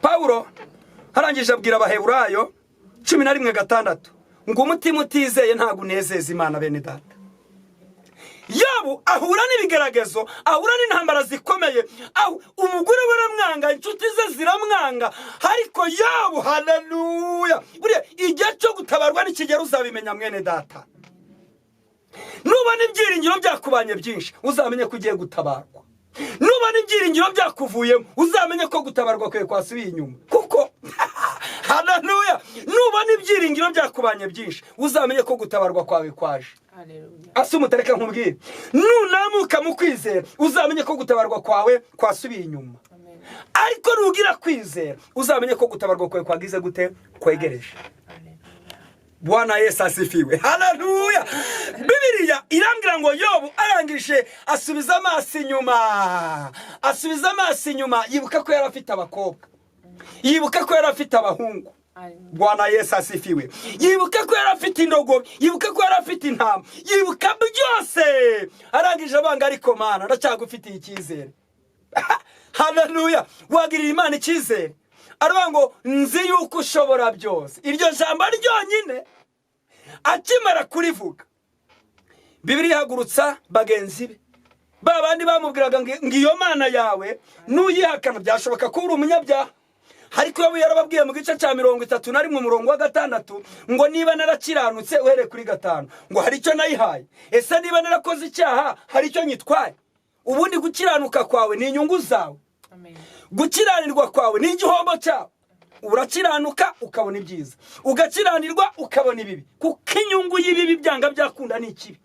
Pawulo arangije abwira Abaheburayo 11:6 ngo umutima utizeye ntabwo unezeza Imana. Bene data, Yobu ahura n'ibigeragezo, ahura n'intambara zikomeye, aho umugore we aramwanga, inshuti ze ziramwanga, ariko Yobu, haleluya! Buriya igihe cyo gutabarwa nikigera uzabimenya. Mwene data, nubona ibyiringiro byakubanye byinshi, uzamenye ko ugiye gutabarwa. Nubona ibyiringiro byakuvuyemo, uzamenye ko gutabarwa kwawe kwasubiye inyuma, kuko, haleluya, nubona ibyiringiro byakubanye byinshi, uzamenye ko gutabarwa kwawe kwaje. Haleluya. Ase umutareka nkubwire, nunamuka mu kwizera, uzamenye ko gutabarwa kwawe kwasubiye inyuma. Amen. Ariko nugira kwizera, uzamenye ko gutabarwa kwawe kwagize gute? Kwegereje. Haleluya. Bwana Yesu asifiwe, haleluya! Bibiliya irambwira ngo Yobu arangije asubiza amaso inyuma, asubiza amaso inyuma, yibuka ko yari afite abakobwa, yibuka ko yari afite abahungu. Haleluya. Bwana Yesu asifiwe! Yibuka ko yari afite indogobe, yibuka ko yari afite intama, yibuka byose. Arangije abanga, ariko Mana, ndacyagufitiye icyizere. Haleluya! Wagirira Imana icyizere. Aravuga ngo nzi yuko ushobora byose. Iryo jambo ryonyine akimara kurivuga, Bibiliya ihagurutsa bagenzi be, ba bandi bamubwiraga ngo iyo Mana yawe nuyihakana byashoboka ko uri umunyabyaha. Ariko iyo yarababwiye mu gice cya 31, umurongo wa 6, ngo niba narakiranutse, uhereye kuri 5, ngo hari icyo nayihaye? Ese niba narakoze icyaha, hari icyo nyitwaye? Ubundi gukiranuka kwawe ni inyungu zawe. Amen. Gukiranirwa kwawe ni igihombo cyawe. Urakiranuka ukabona ibyiza, ugakiranirwa ukabona ibibi, kuko inyungu y'ibibi byanga byakunda ni ikibi,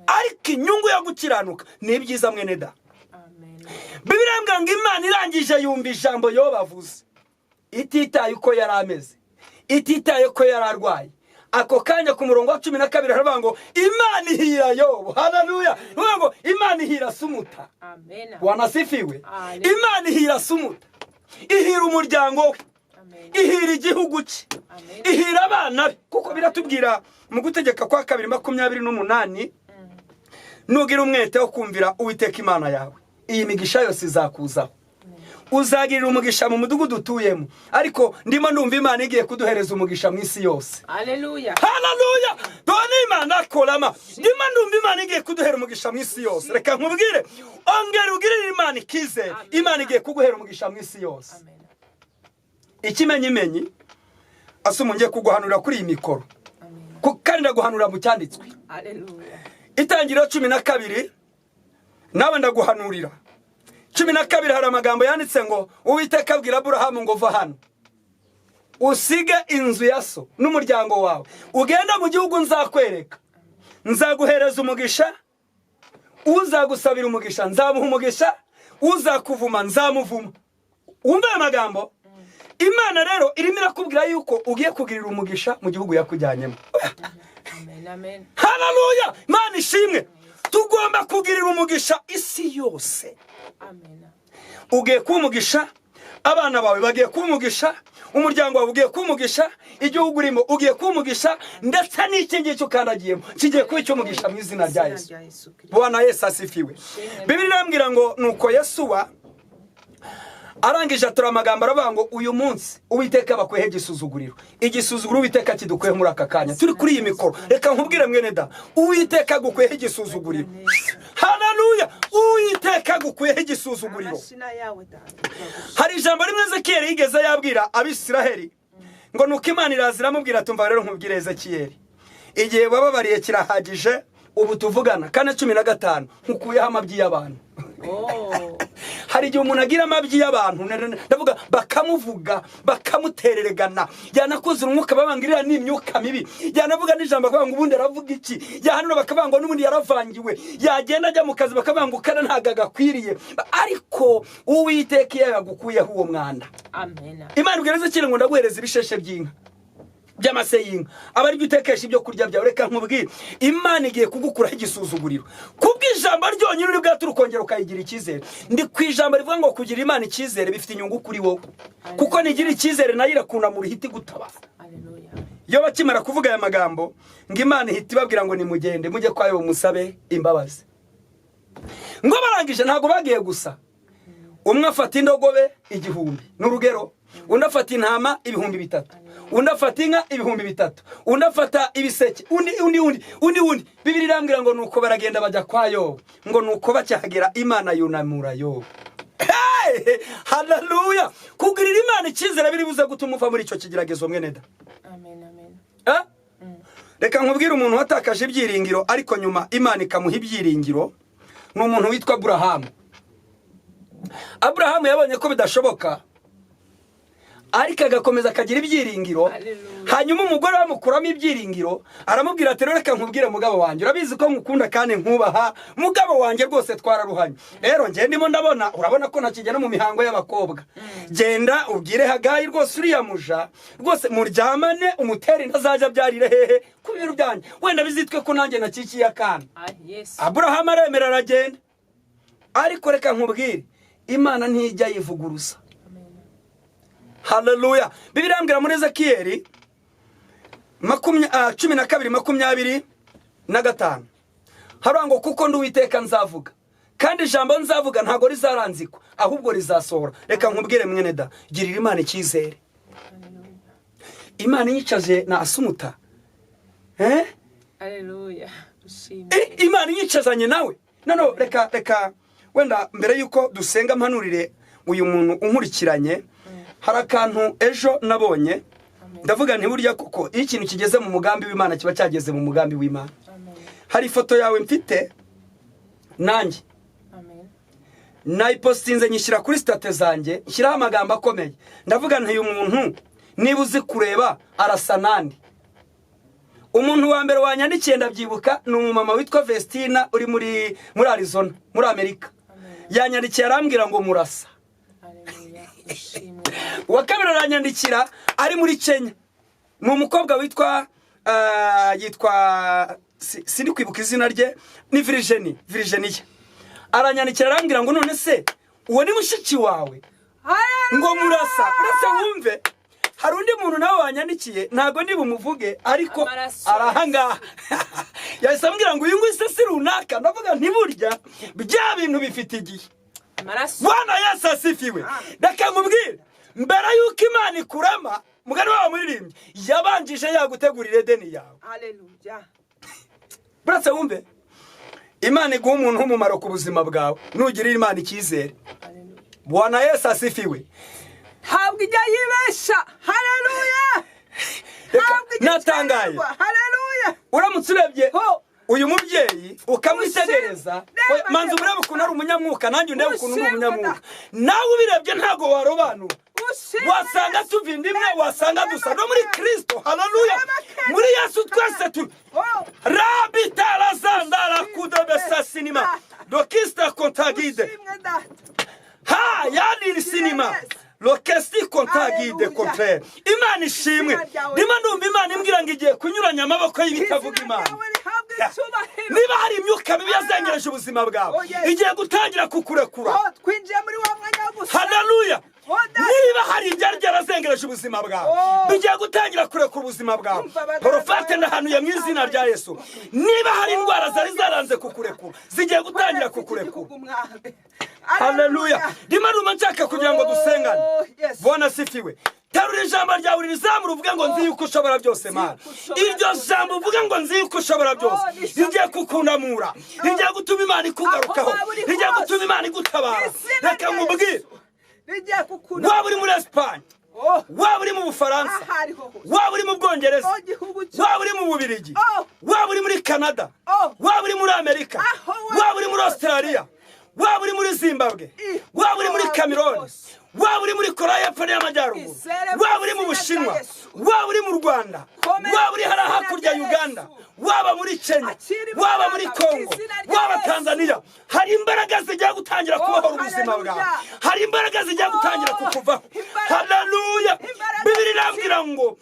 ariko inyungu yo gukiranuka ni ibyiza, mwene da. Amen. Bibiliya imbwira ngo Imana irangije yumva ijambo yo bavuze, ititaye uko yari ameze, ititaye ko yari arwaye. Ako kanya ku murongo wa 12 haravuga ngo Imana ihira Yobu. Haleluya! Bivuga ngo Imana ihira Sumuta. Amen. Bwana asifiwe! Amen. Imana ihira Sumuta, ihira umuryango we, Amen. ihira igihugu cye, Amen. ihira abana be, kuko biratubwira mu Gutegeka kwa Kabiri 28: nugira umwete wo kumvira Uwiteka Imana yawe, iyi migisha yose izakuzaho, uzagirira umugisha mu mudugudu utuyemo. Ariko ndimo ndumva Imana igiye kuduhereza umugisha mu isi yose. Haleluya. Haleluya! Dore Imana akorama. Ndimo ndumva Imana igiye kuduhera umugisha mu isi yose. Reka nkubwire, ongera ugirire Imana ikizere. Amen. Imana igiye kuguhera umugisha mu isi yose. Amen. Ikimenyimenyi, asumu, ngiye kuguhanurira kuri iyi mikoro. Amen. Kandi ndaguhanurira mu cyanditswe. Haleluya. Itangiriro 12, nawe ndaguhanurira. 12 hari amagambo yanditse ngo Uwiteka abwira Aburahamu ngo va hano, usige inzu ya so n'umuryango wawe, ugende mu gihugu nzakwereka. Nzaguhereza umugisha, uzagusabira umugisha nzamuha umugisha, uzakuvuma nzamuvuma. Wumve aya magambo. Imana rero irimo irakubwira yuko ugiye kugirira umugisha mu gihugu yakujyanyemo. Amen. Amen. Haleluya! Imana ishimwe! Tugomba kugirira umugisha isi yose. Amen. Ugiye kuba umugisha, abana bawe bagiye kuba umugisha, umuryango wawe ugiye kuba umugisha, igihugu urimo ugiye kuba umugisha, ndetse n'iki ngiki ukandagiyemo kigiye kuba icy'umugisha mu izina rya Yesu. Rya Yesu Kristo. Bwana Yesu asifiwe! Bibiliya irambwira ngo nuko Yesuwa arangije atura amagambo, aravuga ngo uyu munsi Uwiteka bakuyeho igisuzuguriro. Igisuzuguriro Uwiteka kidukuyeho muri aka kanya turi kuri iyi mikoro. Reka nkubwire, mwene da, Uwiteka agukuyeho igisuzuguriro. Haleluya! Uwiteka agukuyeho igisuzuguriro. Amashina yawe, Data. Hari ijambo rimwe Ezekiyeli yigeze yabwira Abisiraheli, ngo nuko Imana iraza iramubwira, tumva rero nkubwire Ezekiyeli, igihe wababariye kirahagije. Ubu tuvugana, 4:15, nkukuyeho amabyi y'abantu. Oh. Hari igihe umuntu agira amabyi y'abantu, ndavuga bakamuvuga, bakamutereregana, yanakuzura umwuka babanga iriya ni imyuka mibi, yanavuga n'ijambo bakavuga ngo ubundi aravuga iki, yahanura bakavuga ngo n'ubundi yaravangiwe, yagenda ajya mu kazi bakavuga ngo kana ntabwo agakwiriye. Ariko Uwiteka iyo yagukuyeho uwo mwanda, Amen. Imana ibwira Ezekiyeli ngo ndaguhereza ibisheshe by'inka, by'amase y'inka, aba aribyo utekesha ibyo kurya byawe. Reka nkubwire, Imana igiye kugukuraho igisuzuguriro kubw'ijambo ryonyine uri bwature, ukongera ukayigira icyizere. Ndi ku ijambo rivuga ngo kugira Imana icyizere bifite inyungu kuri wowe, kuko nigira icyizere nayo irakunamura, ihita igutabara. Haleluya. Iyo bakimara kuvuga aya magambo, ngo Imana ihita ibabwira ngo nimugende mujye kwayo musabe imbabazi. Ngo barangije, ntabwo bagiye gusa. Umwe afata indogobe 1000, ni urugero, undi afata intama 3000, undi afata inka 3000, undi afata ibiseke, undi, undi, undi, undi, undi. Bibiliya irambwira ngo nuko baragenda bajya kwa Yobu, ngo nuko bakihagera Imana yunamura Yobu. Hey! Haleluya! Kugirira Imana icyizere biri buze gutuma uva muri icyo kigeragezo, mwene da. Amen, amen. Eh? Reka nkubwire umuntu watakaje ibyiringiro ariko nyuma Imana ikamuha ibyiringiro, ni umuntu witwa Aburahamu. Aburahamu yabonye ko bidashoboka ariko agakomeza akagira ibyiringiro. Hallelujah. Hanyuma umugore bamukuramo ibyiringiro, aramubwira ati: "Reka nkubwire mugabo wanjye, urabizi ko nkukunda kandi nkubaha, mugabo wanjye rwose twararuhanye. Rero njye ndimo ndabona, urabona ko ntakigera mu mihango y'abakobwa. Genda ubwire Hagayi rwose, uriya muja rwose, muryamane, umutere inda, azajya abyarire hehe? Ku bibero byanjye, wenda bizitwe ko nanjye nakikiye akana." Ah, Yesu. Aburahamu aremera aragenda. Ariko reka nkubwire, Imana ntijya yivuguruza. Amen. Haleluya! Bibiliya irambwira muri Ezekiyeli 12:25, haravuga ngo: "Kuko ndi Uwiteka nzavuga, kandi ijambo nzavuga ntabwo rizaranzikwa, ahubwo rizasohora." Reka nkubwire mwene da, girira Imana icyizere. Hallelujah. Imana inyicaje na Asumuta, eh? Hallelujah. Ushimwe. Imana inyicazanye nawe. No, reka wenda mbere yuko dusenga mpanurire uyu muntu unkurikiranye. Hari akantu ejo nabonye, Amen. ndavuga nti burya koko iyo ikintu kigeze mu mugambi w'Imana, kiba cyageze mu mugambi w'Imana. Amen. Hari ifoto yawe mfite nanjye, Amen. nayipositinze nyishyira kuri status zanjye, nshyiraho amagambo akomeye, ndavuga nti uyu muntu niba uzi kureba arasa nandi. Umuntu wa mbere wanyandikiye, ndabyibuka, ni umumama witwa Vestina uri muri Arizona muri Amerika. Amen. Yanyandikiye arambwira ngo murasa. Hallelujah. Ushimwe. Uwa kabiri aranyandikira ari muri Kenya, ni umukobwa witwa yitwa sindi kwibuka izina rye, ni Virginia. Aranyandikira arambwira ngo: "None se uwo ni mushiki wawe?" Ngo murasa. Uretse wumve, hari undi muntu nawe wanyandikiye, ntabwo ndi bumuvuge ariko Amaraso. arahangaha, yahise ambwira ngo: "Uyu nguyu se si runaka?" Ndavuga ntiburya bya bintu bifite igihe. Amaraso. Bwana Yesu asifiwe! Reka nkubwire, mbere y'uko Imana ikurama, mugani wabo muririmbyi, yabanjije yagutegurira Edeni yawe. Hallelujah. Buretse wumve, Imana iguha umuntu w'umumaro ku buzima bwawe nugirira Imana icyizere. Hallelujah. Bwana Yesu asifiwe! Ntabwo ijya yibesha. Hallelujah. Reka, Ntabwo ijya natangaye. icererwa. Hallelujah. Uramutse urebye Ho. uyu mubyeyi ukamwitegereza, Reba, oya, manza reba. urebe ukuntu ari umunyamwuka, nanjye undebe ukuntu uri Ushimwe umunyamwuka. Nawe ubirebye ntabwo warobanura, Ushimwe wasanga Yesu. tuva inda imwe, wasanga dusa no muri Kristo. Haleluya! Muri Yesu twese tu Oh. rabitarazandara kudobesa sinima lokista kontagide. Ushimwe Data. Ha yaniri sinima lokesti kontagide. Hallelujah. Contraire, Imana ishimwe. Izina ryawe. Ndimo ndumva Imana imbwira ngo igiye kunyuranya amaboko y'ibitavuga Izina Imana. ryawe rihabwe icyubahiro. Niba hari imyuka mibi yazengereje ubuzima bwawe, Oh, yes. igiye gutangira kukurekura. Oh, twinjiye muri wa mwanya wo gusenga. Haleluya! Oh, Data. Niba hari ibyari byarazengereje ubuzima bwawe, Oh. bigiye gutangira kurekura ubuzima bwawe. Umva abagaragu Porofate, bawe. ndahanuye mu izina rya Yesu, niba hari indwara zari zaranze kukurekura, zigiye gutangira kukurekura. Haleluya! Ndimo numva nshaka kugira ngo dusengane. Oh, yes. Bwana asifiwe! Terura ijambo ryawe uririzamura, uvuge ngo: "Nzi yuko ushobora byose, Mana." Nzi yuko ushobora Iryo byose. jambo uvuge ngo: "Nzi yuko ushobora byose," Oh, ni ijambo rigiye kukunamura, rigiye gutuma Imana ikugarukaho, Aho waba uri rigiye hose. gutuma Imana igutabara. Izina Reka rya nkubwire, Yesu rigiye kukuna. waba uri muri Esipanye, Oh, waba uri mu Bufaransa, aho ariho hose. waba uri mu Bwongereza, Oh, gihugu cyo. waba uri mu Bubirigi, Oh. waba uri muri Canada, Oh. waba uri muri Amerika, Aho waba waba uri muri hose. Australia, waba uri muri Zimbabwe, waba uri muri Aho waba Cameroon, hose. waba uri muri Korea y'Epfo n'iy'Amajyaruguru, Izere mu waba uri mu izina rya Bushinwa, Yesu. waba uri mu Rwanda, Komera waba uri hariya mu izina hakurya rya Uganda, Yesu. waba muri Kenya, Akira waba imbaraga muri mu Kongo, izina rya waba Yesu. Tanzania, hari imbaraga zigiye gutangira Oh, kubohora ubuzima hallelujah. bwawe, hari imbaraga zigiye gutangira Oh, kukuvaho. imbaraga. Haleluya! Imbaraga. Bibiliya irambwira ngo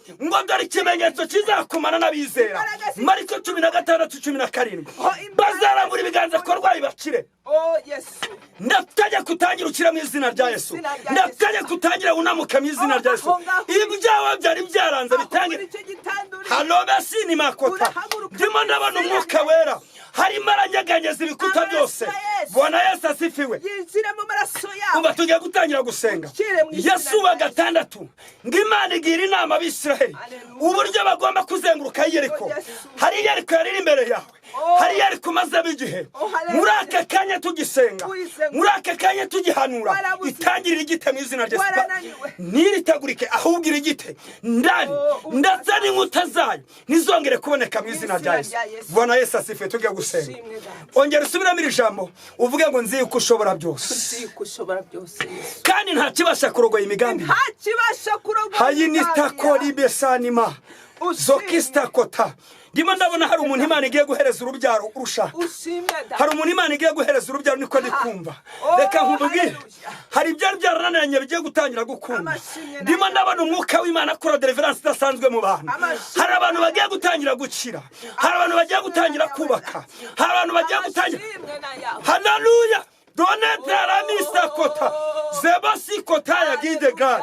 dore ikimenyetso kizakumana n'abizera. Imbaraga Mariko 16:17. Oh, imbaraga. Bazarambura ibiganza ku barwayi bakire. Oh, Yesu. Ndategeka utangira ukira mu izina rya Yesu. Izina rya Ndategeka utangira unamuka mu izina Oh, rya Yesu. aho ngaho. Ibyawe byari byaranze Aho bitangire. muri icyo gitanda uri. Halobe sini makota. Urahaguruka Ndimo ndabona mu izina umwuka rya wera harimo aranyeganyeza ibikuta Amaraso byose. ya Yesu. Yesu. Bwana Yesu asifiwe. Yinjire mu maraso yawe. Umva, tugiye gutangira gusenga. Ukire mu izina Yosuwa rya Yesu. 6, ngo Imana igira inama Abisiraheli Haleluya. uburyo bagomba kuzenguruka Yeriko. Oh, Yesu. Hari Yeriko yari iri imbere yawe, Oh. hari Yeriko umazemo igihe. Oh, haleluya. Muri aka kanya tugisenga, Uyizenguruka. muri aka kanya tugihanura, Warabuze. itangirira igite mu izina rya Yesu. Warananiwe. Ntiritagurike, ahubwo irigite ndani, Oh, ndetse n'inkuta zayo ntizongere kuboneka mu izina rya Yesu. Rya Yesu. Bwana Yesu asifiwe. Tugiye gusenga. Ushimwe, Data. Ongera usubiramo iri jambo, uvuge ngo: "Nzi yuko ushobora byose." Nzi ko ushobora byose, Yesu. Kandi nta kibasha kurogoya imigambi. Nta kibasha kurogoya. Hayinitakoribesanima zokisitakota. Ndimo ndabona hari umuntu Imana igiye guhereza urubyaro urushaka. Ushimwe, Data. Hari umuntu Imana igiye guhereza urubyaro, niko ndi kumva. Oh, Reka nkubwire, hallelujah. hari ibyari byarananiranye bigiye gutangira gukunda. Amashimwe Ndimo nayo. ndabona umwuka w'Imana akora deliverance idasanzwe mu bantu. Amashimwe. Hari abantu bagiye gutangira gukira, hari abantu bagiye gutangira kubaka, hari abantu bagiye gutangira. Amashimwe nayawe. Haleluya! Donetaramisa kota zebasi kota ya gide gad.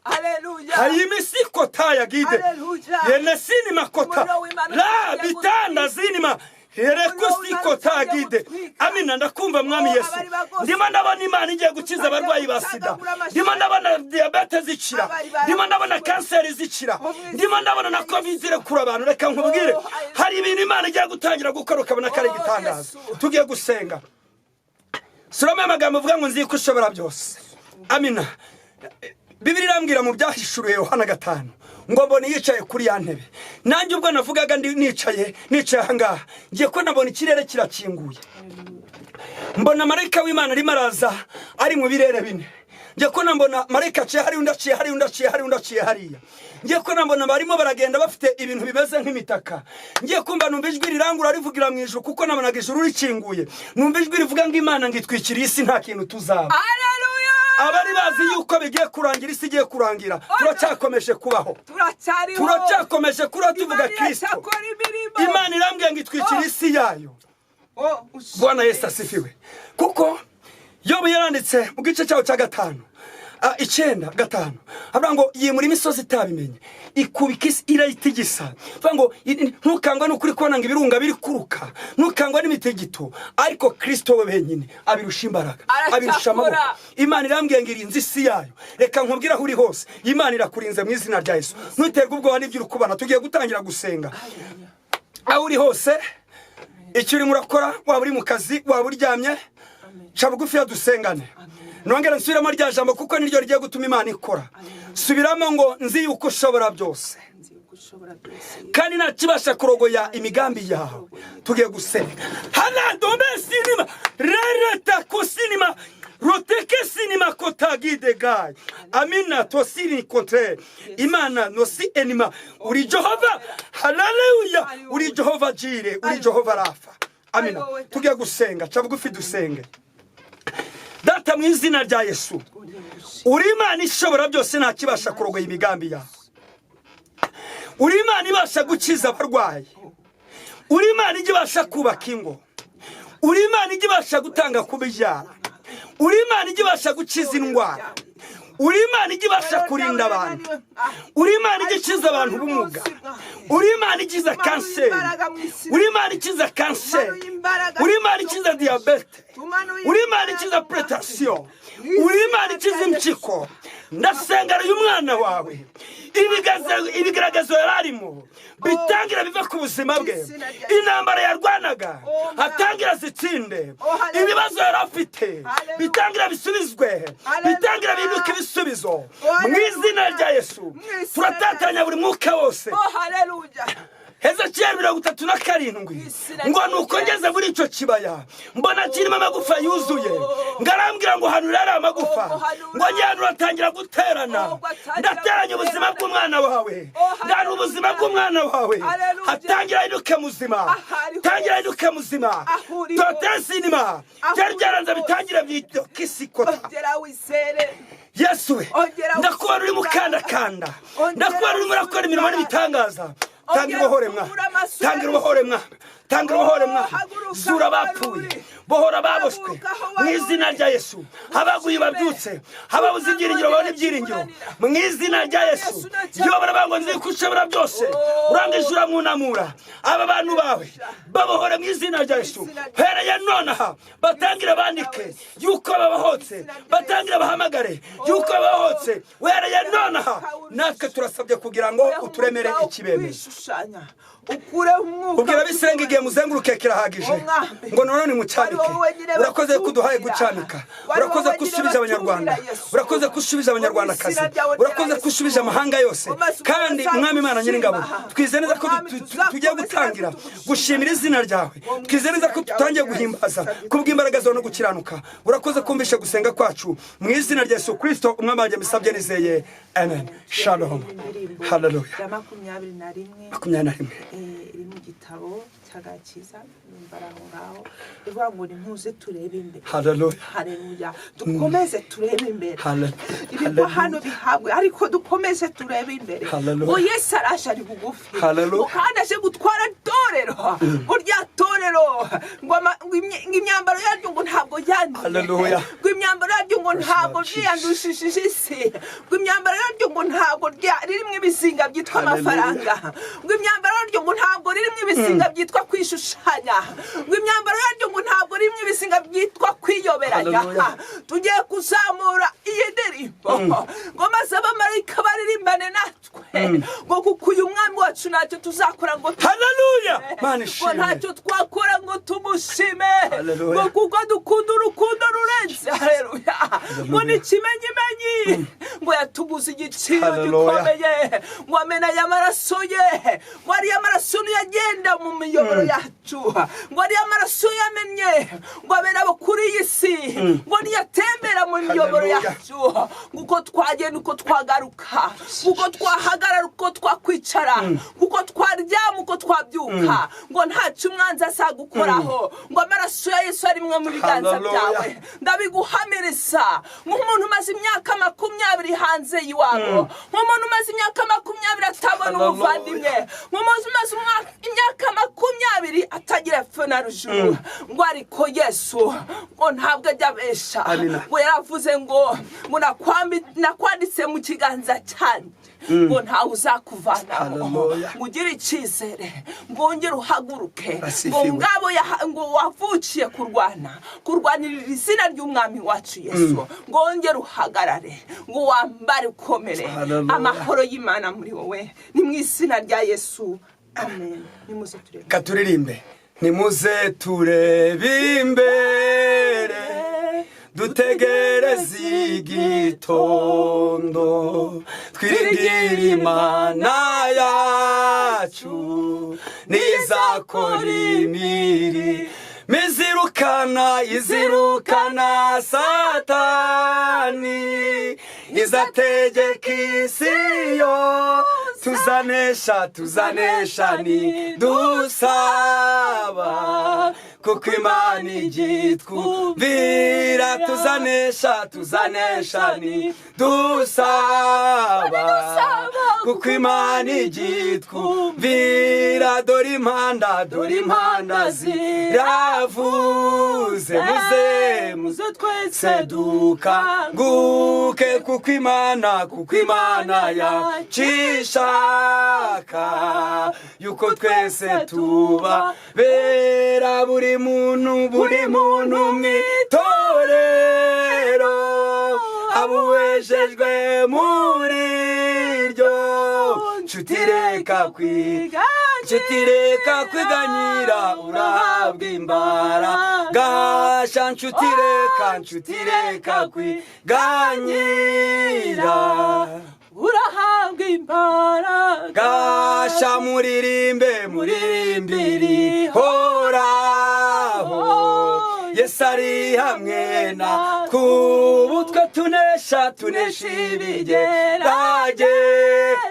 Haleluya. Hayimisi kota ya gide. Haleluya. Yenesini makota Umuriro w'Imana la ugiye bitanda zinima herekusi Umuriro kota w'Imana ugiye gide. gutwika. Amina, ndakumva Mwami Oh, Yesu. abari bagose. Ndimo ndabona Imana igiye gukiza abarwayi ba sida. Gutagagura amashyi. Ndimo ndabona diyabete zikira. Abari baragoswe. Ndimo ndabona kanseri zikira. Mu izina Ndimo ndabona na rya COVID irekura abantu. Reka nkubwire, Oh, haleluya. hari ibintu Imana igiye gutangira gukora ukabona ko ari Oh, igitangaza. Yesu. Tugiye gusenga. Suramo amagambo uvuga ngo: "Nzi ko ushobora byose." Amina. Bibiri irambwira mu Byahishuriwe Yohana 5 ngo mbone yicaye kuri ya ntebe. Nanjye ubwo navugaga ndi nicaye ahangaha, ngiye ko nabona ikirere kirakinguye, mbona marayika w'Imana arimo araza ari mu birere bine. Ngiye ko mbona marayika aciye hariya, undi aciye hariya, undi aciye hariya, undi aciye hariya. Ngiye ko mbona barimo baragenda bafite ibintu bimeze nk'imitaka. Ngiye kumva numva ijwi rirangura rivugira mu ijuru, kuko nabonaga ijuru rikinguye. Numva ijwi rivuga ngo: "Imana ngo itwikiriye isi, nta kintu tuzaba." Haleluya. Abari bazi yuko bigiye kurangira, isi igiye kurangira, turacyakomeje kubaho. Turacyariho. Turacyakomeje kuba tuvuga Imana Kirisito. iracyakora imirimo. Imana irambwiye ngo itwikire isi yayo. Oh, ushimwe. Bwana Yesu asifiwe. Kuko Yobu yaranditse mu gice cyawo cya 5, 9 5, avuga ngo yimura imisozi itabimenye, ikubika isi irayitigisa. Avuga ngo ntukangwe n'ukuri kubona ngo ibirunga biri kuruka, ntukangwe n'imitigito, ariko Kristo we wenyine abirusha imbaraga, Aracyakora. abirusha amaboko. Imana irambwiye ngo irinze isi yayo. Reka nkubwire, aho uri hose Imana irakurinze mu izina rya Yesu. Ntuterwe ubwoba n'ibyo uri kubona. Tugiye gutangira gusenga. Aho uri hose, icyo urimo urakora, waba uri mu kazi, waba uryamye, ca bugufi dusengane. Nongere nsubiremo rya jambo, kuko niryo rigiye gutuma Imana ikora. Subiramo ngo: "Nzi yuko ushobora byose, Nzi yuko ushobora byose. kandi nta kibasha kurogoya imigambi yawe." Tugiye gusenga. Hanadome sinima rereta kusinima roteke sinima kotagide gayi. Amina, tosini kontre Imana nosi enima. Uri Jehova, haleluya! Uri Jehova Jire, uri Jehova Rafa. Amina. Tugiye gusenga. Ca bugufi dusenge. Data, mu izina rya Yesu, uri Imana ishobora byose, nta kibasha kurogoya imigambi yawe. Uri Imana ibasha gukiza abarwayi, uri Imana ijya ibasha kubaka ingo, uri Imana ijya ibasha gutanga kubyara, uri Imana ijya ibasha gukiza indwara, uri Imana ijya ibasha kurinda abantu, uri Imana ijya ikiza abantu ubumuga, uri Imana ikiza kanseri, uri Imana ikiza kanseri, uri Imana ikiza diyabete, uri Imana ikiza hypertension, uri Imana ikiza impyiko. Ndasenga uyu mwana wawe, ibigaragazo yari arimo bitangira biva ku buzima bwe. Intambara yarwanaga atangira zitsinde. Ibibazo yari afite bitangira bisubizwe, bitangira bihinduke ibisubizo mu izina rya Yesu. Turatatanya buri mwuka wose. Oh, haleluya. Hezekiyeli 37 ngo: "Nuko ngeze muri icyo kibaya, mbona kirimo amagufa yuzuye." Ngo arambwira ngo: "Hanura ari amagufa." Ngo ngihanura atangira guterana. Ndateranya ubuzima bw'umwana wawe, ndana ubuzima bw'umwana wawe, hatangira ahinduke muzima, tangira ahinduke muzima. Totesinima byari byaranze bitangira kisikota. Ongera wizere. Yesu we! Ongera. Ndakubona urimo ukandakanda, ndakubona urimo urakora imirimo n'ibitangaza. Tangira ubohore mwa, tangira ubohore mwa, tangira ubohore mwa. Zura abapfuye. Bohora ababoshwe Haguruka aho mu wari izina uri. rya Yesu. Abaguye babyutse, ababuze ibyiringiro babone ibyiringiro mu izina rya Yesu. Yobu aravuga ngo: "Nzi ko ushobora byose." Urangije uramwunamura. Aba bantu bawe babohore mu izina rya Yesu. Hereye nonaha batangire bandike yuko babohotse, batangire bahamagare yuko babohotse. Uhereye nonaha natwe turasabye kugira ngo uturemere ikibembe. Kwishushanya, ukureho umwuka. Ubwira Abisirayeli igihe muzenguruke kirahagije, ngo none nimucyanike. Urakoze ko uduhaye gucanika, urakoze ko usubije Abanyarwanda, urakoze ko usubije Abanyarwandakazi, urakoze ko usubije amahanga yose. Kandi Mwami Imana Nyiringabo, twizeye neza ko tugiye gutangira gushimira izina ryawe, twizeye neza ko tutangiye guhimbaza kubw'imbaraga zawe no gukiranuka. Urakoze kumvisha gusenga kwacu. Mu izina rya Yesu Kirisito Umwami wanjye mbisabye nizeye, amen. Shalom, haleluya. Ya 21. 21. Iri mu gitabo cy'agakiza, numva ari aho ngaho, ivuga ngo: "Nimuze turebe imbere." Haleluya. Haleluya, dukomeze turebe imbere. Haleluya. Ibigwa hano bihabwe, ariko dukomeze turebe imbere. Haleluya. Ngo Yesu araje, ari bugufi. Haleluya. Ngo kandi aje gutwara itorero, ngo rya torero ngo imyambaro yaryo ngo ntabwo yanduye. Haleluya. Ngo imyambaro yaryo ngo ntabwo Lord Jesus. ryiyandushishije isi. Ngo imyambaro yaryo ngo ntabwo ririmo ibizinga byitwa Haleluya. amafaranga. Ngo imyambaro yaryo ngo ntabwo ririmo ibizinga byitwa kwishushanya. Ngo imyambaro yaryo ngo ntabwo ririmo ibizinga byitwa kwiyoberanya. Haleluya. Tugiye kuzamura iyi ndirimbo ngo maze abamarayika baririmbane natwe, ngo kuko uyu mwami wacu ntacyo tuzakora ngo Haleluya, Mana ngo ishimwe. ntacyo twakora ngo tumushime. Haleluya. Ngo kuko dukunda urukundo rurenze, haleluya, ngo ni ikimenyimenyi, ngo yatuguze igiciro Haleluya. gikomeye, ngo amena aya maraso ye, ngo ariyo maraso niyo agenda mu miyoboro yacu, ngo ariyo maraso yamennye ngo abere abo kuri iyi si, ngo niyo atembera mu miyoboro Haleluya. yacu, ngo uko twagenda, uko twagaruka, uko twahagarara, uko twakwicara, uko twaryama, uko twabyuka, ngo ntacyo umwanzi azagukoraho, ngo amaraso ya Yesu arimwe mu biganza Haleluya. byawe. Ndabiguhamiriza nk'umuntu umaze imyaka 20 hanze y'iwabo, nk'umuntu umaze imyaka 20 atabona Haleluya. umuvandimwe, nk'umuntu umaze imyaka 20 atagira epfo na ruguru, ngo ariko Yesu ngo ntabwo ajya abesha. Amina. Ngo yaravuze ngo nakwanditse mu kiganza cyanjye, ngo ntawe uzakuvanamo. Haleluya. Ngo ugire icyizere, ngo wongere uhaguruke, ngo Asifiwe. ngabo ngo wavukiye kurwana, kurwanirira izina ry'Umwami wacu Yesu, ngo wongere uhagarare, ngo wambare ukomere. Haleluya. Amahoro y'Imana muri wowe, ni mu izina rya Yesu, amen. Nimuze turebe. Katuririmbe: "Nimuze turebe imbere, dutegereze igitondo, twiringire Imana yacu, nizakora imiri izirukana, izirukana Satani, izategeka isi yo tuzanesha, tuzanesha ni dusaba, kuko Imana igitwumvira. Tuzanesha, tuzanesha ni dusaba, kuko Imana igitwumvira. Dore impanda, dore impanda ziravuze, muze, muze twese dukanguke, kuko Imana, kuko Imana yacishaka yuko twese tuba bera. Buri muntu, buri muntu mu itorero abuwejejwe muri ryo. Nshuti reka kwiga, nshuti reka kwiganyira, urahabwa imbaraga sha. Nshuti reka, nshuti reka kwiganyira, urahabwa imbaraga. Gasha muririmbe, muririmbiri horaho, Yesu ari hamwe na twubu, twe tunesha, tunesha ibigerage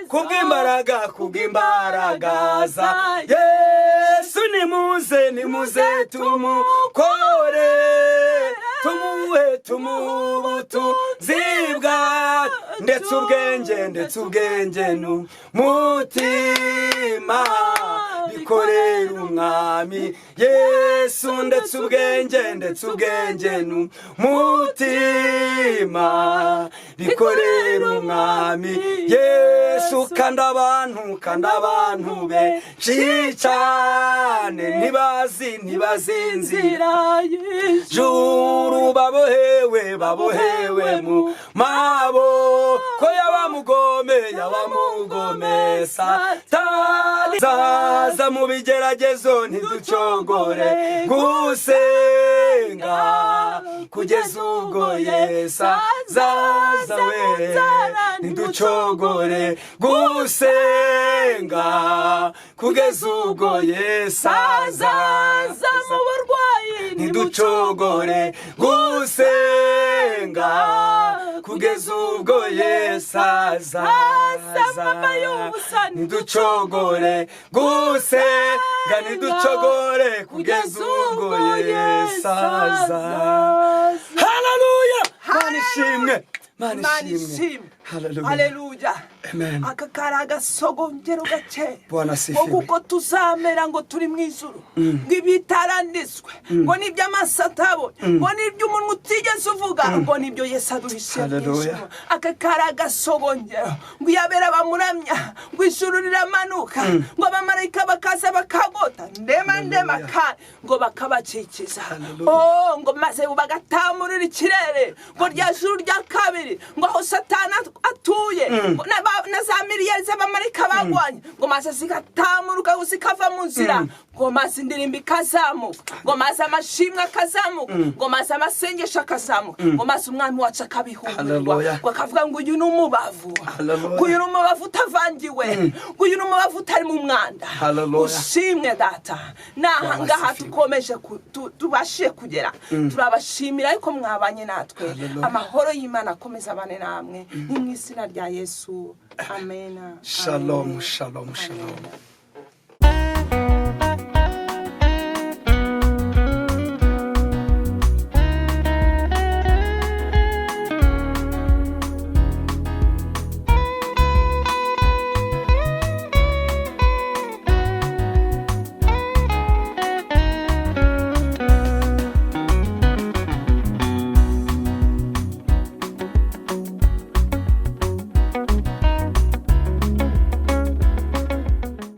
kubw'imbaraga, kubw'imbaraga za Yesu. Nimuze, nimuze tumukore, tumuhe, tumuhe ubutunzi bwa ndetse ubwenge, ndetse ubwenge n'umutima. Bikorera Umwami Yesu. Ndetse ubwenge, ndetse ubwenge n'umutima bikorera Umwami Yesu. Kandi abantu benshi cyane ntibazi, ntibazinzira juru, babohewe mu maboko y'abamugome, y'abamugome Satani. Zaza mu bigeragezo, ntiducogore gusenga kugeza ubwo Yesu azaza we. Ntiducogore gusenga kugeza ubwo Yesu azaza mu burwayi. Ntiducogore gusenga kugeza ubwo Yesu azaza. Ntiducogore gusenga, ntiducogore kugeza ubwo Yesu azaza. Haleluya! Mana ishimwe, Mana Imana ishimwe. ishimwe. Haleluya. Haleluya. Amen. Aka kari agasogongero gake Bwana ngo asifiwe. kuko tuzamera ngo turi mu ijuru, ngo ibitaranditswe, ngo n'ibyo amaso atabonye, ngo n'ibyo umunwa utigeze uvuga, ngo n'ibyo Yesu aduhishiye mu Haleluya. ijuru. Aka kari agasogongero ngo iyo abera bamuramya, ngo ijuru riramanuka, ngo abamarayika bakaza bakagota ndema ndema kandi ngo bakabakikiza. Haleluya. Oh, ngo maze bagatamurira ikirere, ngo rya juru rya kabiri, ngo aho Satani atuye, ngo na za miliyari z'abamarayika bagwanye, ngo maze zigatamuruka, ngo zikava mu nzira, ngo maze indirimbo ikazamuka, ngo maze amashimwe akazamuka, ngo maze amasengesho akazamuka, ngo maze Umwami wacu akabihumirwa. Haleluya. Ngo akavuga ngo uyu ni umubavu, Haleluya. ngo uyu ni umubavu utavangiwe, ngo uyu ni umubavu utarimo umwanda. Haleluya. Ushimwe Data. N'aha ngaha Asifiwe. dukomeje tubashije kugera, turabashimira ariko mwabanye natwe. Haleluya. Amahoro y'Imana akomeza abane namwe. Ni mu izina rya Yesu, amen. Shalom. Amen. Shalom, shalom. Amen.